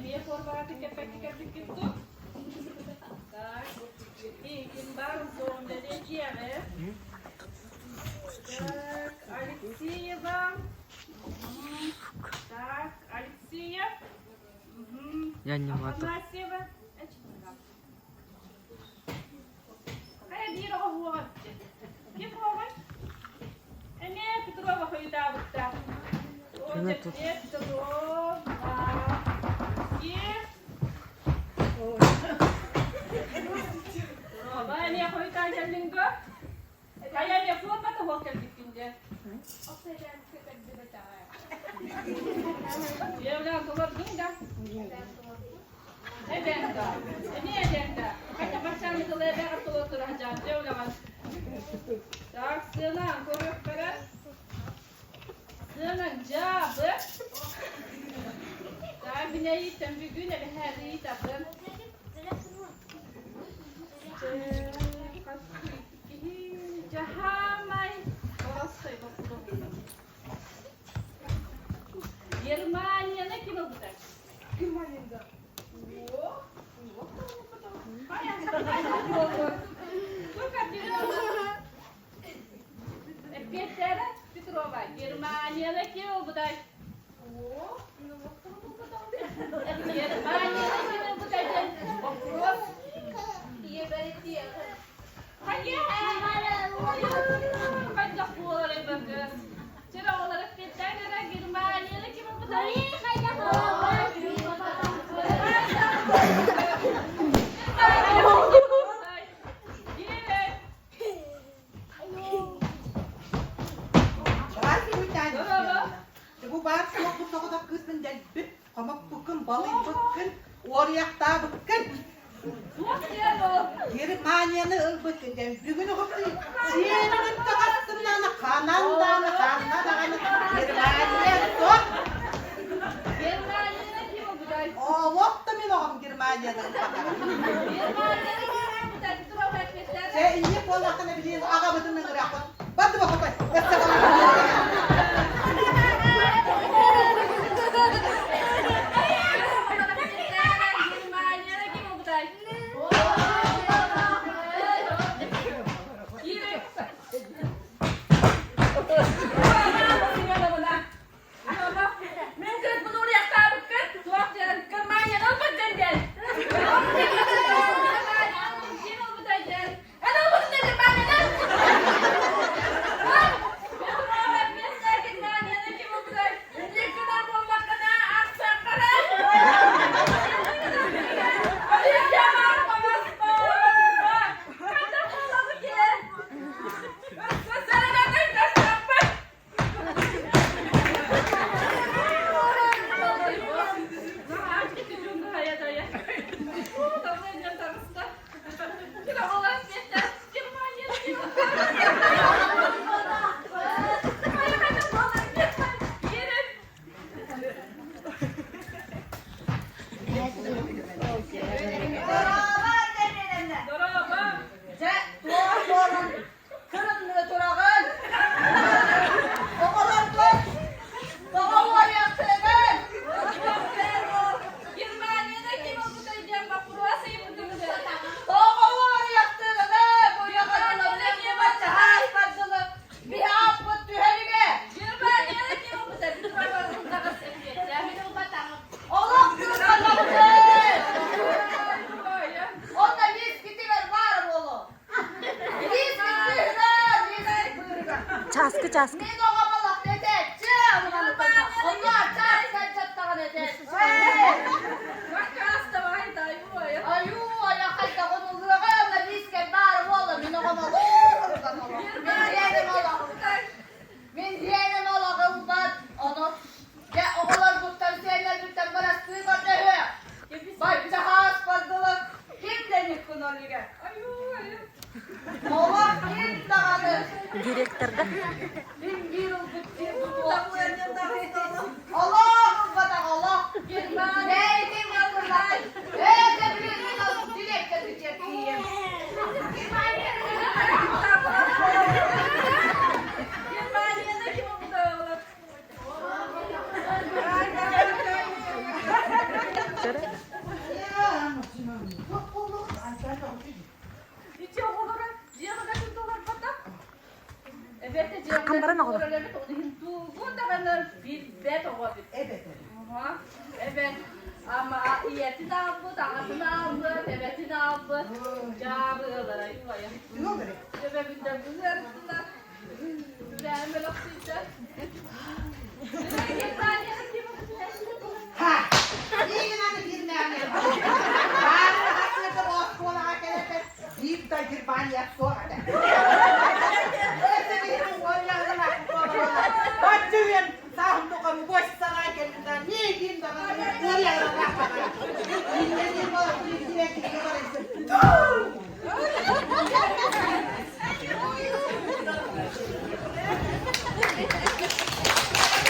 Эмиэ формаҕа кэппэккэ кэлбиккин дуу? Так, ким бар зондалетиэҕи. Так, Алексеева. Так, Алексеев. Я не могу. Афанасьева. Хайа биир оҕо уоҕа Ким уоҕай? Эмиэ Петрова хойутаабыттаах. Она тут. Петрова. Ким? Петрова эмиэ хойутаан кэллиҥ дуо? Хайа эмиэ формата суох кэлбиккин дьэ. Дьиэбилээн толордуҥ да? Эбээн да, эмиэ эбээн да. Хотя баччааны тылы эбээҕэр тула тураһдьаан дьэ үлэҕин. Так, сыанаан көрүөххэ Сыанан дьаабы. Так, минэйиттэн бүгүн эбэһээли ыытабын. Дьаһаамай Оростой Германияны ким ылбыта? Германияда. Эппиэттээрэ Петрова. Германияны ким ылбытай? Германияны ким ылбытай диэн вопрос. Хайдах буолар эбэккэ? Чэ, оҕолор эппиэттээн эрэ Германияны ким ылбытай? Бу баар суох соҕотох кыыспын дэлби хомоппуккун, балыйбыккын, уоруйахтаабыккын. Германияны ылбыккын дьэ бүгүн оҕоппун сиэммин таҕастым даҕаны ханан даҕаны ханна даҕаны Германия суох. Германияны ким ылбытай? Олох да мин оҕом Германияны ылбатаҕа. Германияны ким ылбытай? Петрова эппиэттээр. Дьэ инник буоллаххына билигин аҕабытын ыҥырыахпыт. Бардыба хотой. Германияны ким ылбытай? Киирик. Мин кыыспын уруйахтаабыккын, туох диэн Германияны ылбыккын диэн. Ким ылбытай диэн. Эн ылбытын да Германияны. Германияны ким ылбытай? Инник гынар буоллаххына, ахсаххына. Дьэ, туох буолан кырынныы тураҕын? Оҕолоргун тоҕо уоруйахтыыгын? Германияны ким ылбытай диэн боппуруос ыйыппытыҥ Тоҕо уоруйахтыыгын ээ? Буйаҕын баччаһаай бардылы биһи ааппыт түһэригэ. Германияны ким ылбытай? Олох кырбанабытын! Онно вискитигэр баар буолуо. Чааскы чааскы. Мин оҕом олох этээччи Онно чааска дьаттаҕын этээччи. Айуу, айахайдаҕын ылыаҕа онно виски баар буолла. Мин оҕом олох Мин сиэним олох. Мин сиэним олох ылбат. Ону дьэ оҕолорбуттан сиэннэрбиттэн бырастыы көрдөһүө. Директорга. Олох ылбатах олох. Бэйэтин ылбатах. Бэйэтэ билин директор дьиэтийэм. Хам баран оҕолор. Эбэтэр. Эбэт ама ийэтин аалбыт, аҕатын аалбыт, эбэтин аалбыт, дьаабылара юлайа. Юлары. Төбөбүттэн быһыарыттылар. Сүрэҕим бөлөхсүйдэ. Ха!